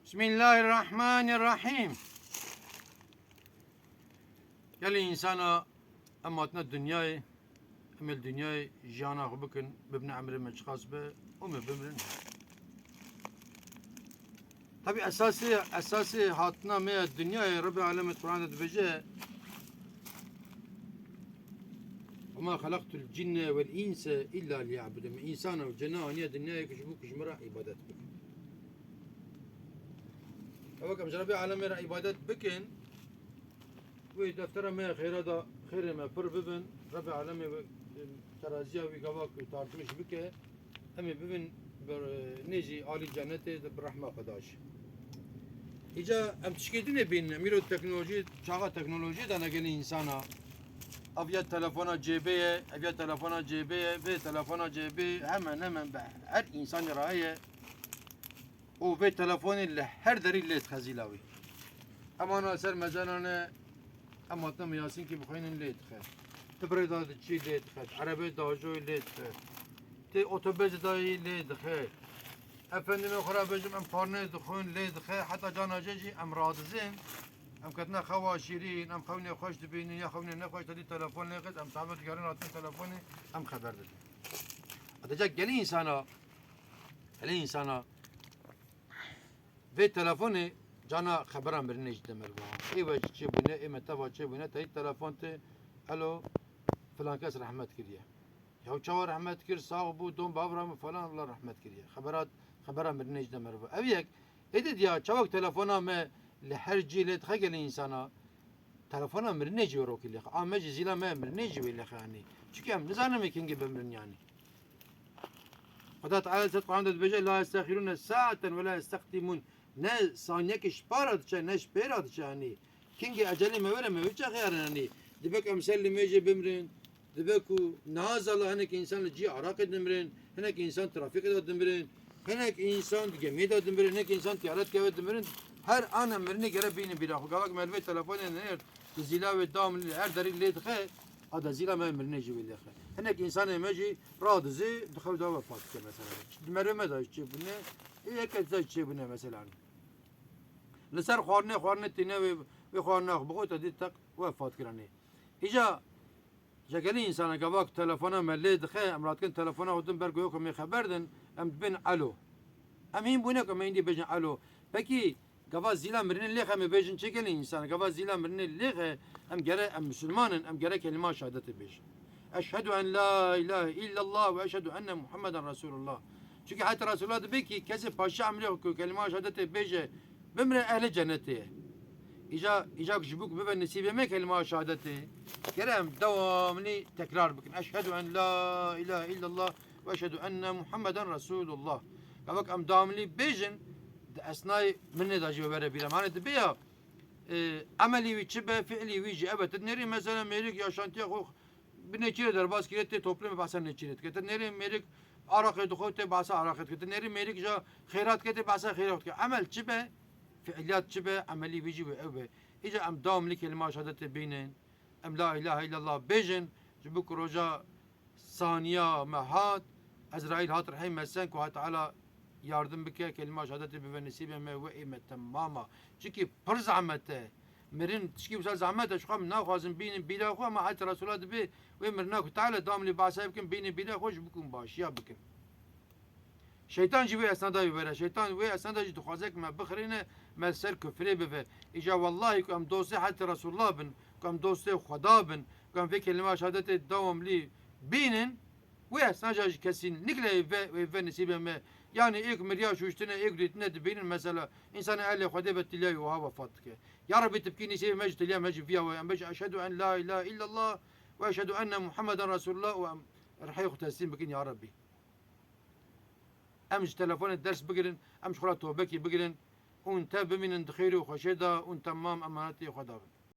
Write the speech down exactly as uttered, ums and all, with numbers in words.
Bismillahirrahmanirrahim. Gelê însana em hatine dinyayê, em ê li dinyayê jiyana xwe bikin, bibine emrê me çiqas be û me bimirin. Tabî esasê, esasê hatina me ya dinyayê Rebê Alemê di Quran de dibêje, "Ve ma xelaqtul cinne vel inse illa liya'budun." Min însana û cina aniye dinyayê ku ji bo ku ji min re îbadet bikin. Ew em ji Rebê Alemê re îbadet bikin, wê deftera me ya xêra da xêrê me pir bibin, Rebê Alemê wê, e, teraziya wî gava ku tartmiş bike, em ê bibin bi, e, nêzî alî cenetê de bi rehma Xweda jî. Îca em tişkê din ê bînin, em îro teknolojî, çaxa teknolojiyê de negelî însana. Ev ya telefona cêbê ye, ev ya telefona cêbê ye, vê telefona cêbê hemen hemen bi her însanê re heye. Û vê telefonê li her derî lê dixe zîla wî. Em ana ser mezena ne, em hatine miyasînkî bixwînin lê dixe. Ti birê da diçî lê dixe, ti erebê dajoyê lê dixe. Ti otobêsê dayî lê dixe. Efendimê xwe re bêjim em parnê dixwin lê dixe. Heta cana jê jî em radizin. Em ketine xewa şîrîn, em xewnê xweş dibînin ya xewnê nexweş, te dî telefon lê qit, em sabe digerin hatin telefonê, em xeber didin. Hatice gelî însana, gelî însana Vê telefonê cana xebera mirinê jî de meriva. Ê we jî çêbûne, ê me teva çêbûne, teyî telefon tê, "Elo, filan kes rehmet kiriye." Ya çawa rehmet kir, sax bû, don bavra min falan, Allah rehmet kiriye. Xebera, xebera mirinê jî de meriva. Ev yek, ê di diya çawek telefona me li her cî lê dixe gelê însana, telefona mirinê jî wê rokî lêxe. A me jî zîla me mirinê jî wê lêxe yanî. Çunke em nizanin wê kengî bimirin yanî. Xweda Teala li ser Quran de dibêje, "La yestexirûne saeten ve la yesteqdîmûn." Ne saniyekê ji para diçe, ne ji pêra diçe, yanî. Kingê ecelê me were, me wê çaxê herin, yanî. Dibe ku em ser limêjê bimirin, dibe ku niha zala hinek însan li cî araqê dimirin, hinek însan trafîkê de dimirin, hinek însan di gemiyê de dimirin, hinek însan tiyare dikeve dimirin. Her an em mirinê gere bînin bîra xwe. Gava ku me li vê telefonê nêrt, di zîla wê dam li her derî lê dixe, a de zîla me mirinê jî wê lêxe. Hinek însanê me jî radizê di xew de wefat dike mesela. Di merivê me de çêbûne, ê yeke de çêbûne mesela. Li ser xwarinê, xwarinê tîne wê, wê xwarina xwe bixwe te dî teq wefat kiranê. Îca ji gelî însana gava ku telefona me lê dixe, em radikin telefona xwe din ber goya ku me xeber din, em dibên elo. Em hîn bûne ku me hîndî bêjin elo. Pekî gava zîla mirinê lêxe, em ê bêjin çi gelî însan? Gava zîla mirinê lêxe, em gere, em misilman in, em gere kelîma şehadetê bêjin. Eşhedü en la ilahe illallah ve eşhedü enne Muhammeden Resulullah. Çunke heta Resulullah dibê ki kesê paşa emrê xwe ku kelîma şehadetê bêje, bimire ehlê cenetê ye. Îca, îca ji bo ku bibe nesîbê me kelîma şehadetê, gere em dewamlî tekrar bikin. Eşhedü en la ilahe illallah ve eşhedü enne Muhammeden Resulullah. Gava ku em dewamlî bêjin, di esnayê mirinê de jî were bîra me. Hanê dibe ya, e, emelî wî çi be, fiilî wî jî ev e. Tu nêrî mesela mêrik ya şantiya xwe bi nêçîrê derbas kiriye, tê toplumê behsa nêçîrê dike. Tu nêrî mêrik araqê dixwe, tê behsa araqê dike. Tu nêrî mêrik ja xêrat dike, tê behsa xêrat dike. Emel çi be, fiiliyat çi be, emelî wî jî wê ew be. Îca em dewamlî kelîma şehadetê bînin. Em la ilahe illallah bêjin, ji bo ku roja saniya me hat, Ezraîl hat rihê me sen ku Xwedê Teala yardim bike, kelîma şehadetê bibe nesîbê me, we ê me temama. Çikî pir zehmet e. Mirin tişkî wisa zehmet e, ji xwe em naxwazin bînin bîra xwe, ama heta Resûla dibê wê mirina ku Teala dam lê behsa bikin, bînin bîra xwe ji bo ku em başiya bikin. Şeytan jî wê esnada wê were. Şeytan wê esnada jî dixwaze ku me bixirîne, me ser kufrê bive. Îca wellahî ku em dostê heta Resûlullah bin, ku em dostê Xweda bin, ku em vê kelîma şehadetê dewamlî bînin, wê esnaja ji kesî nikle ve, ve, ve nesîbê me. Yanî êk miriya şûştine, êk dîtine dibînin mesela. Însanê ehlê Xwedê ve tiliya wî wiha wefat dike. Ya Rebî tu bikî nesîbê me ji tiliya me jî viya we. Em bêjin, "Eşhedü en la ilahe illallah ve eşhedü enne Muhammeden Resulullah" û em rihê xwe teslîm bikin ya Rebî. Em ji telefonê ders bigirin, em ji xwe re tobekî bigirin û te bimînin di xêr û xweşê de û temam emanetê Xweda bin.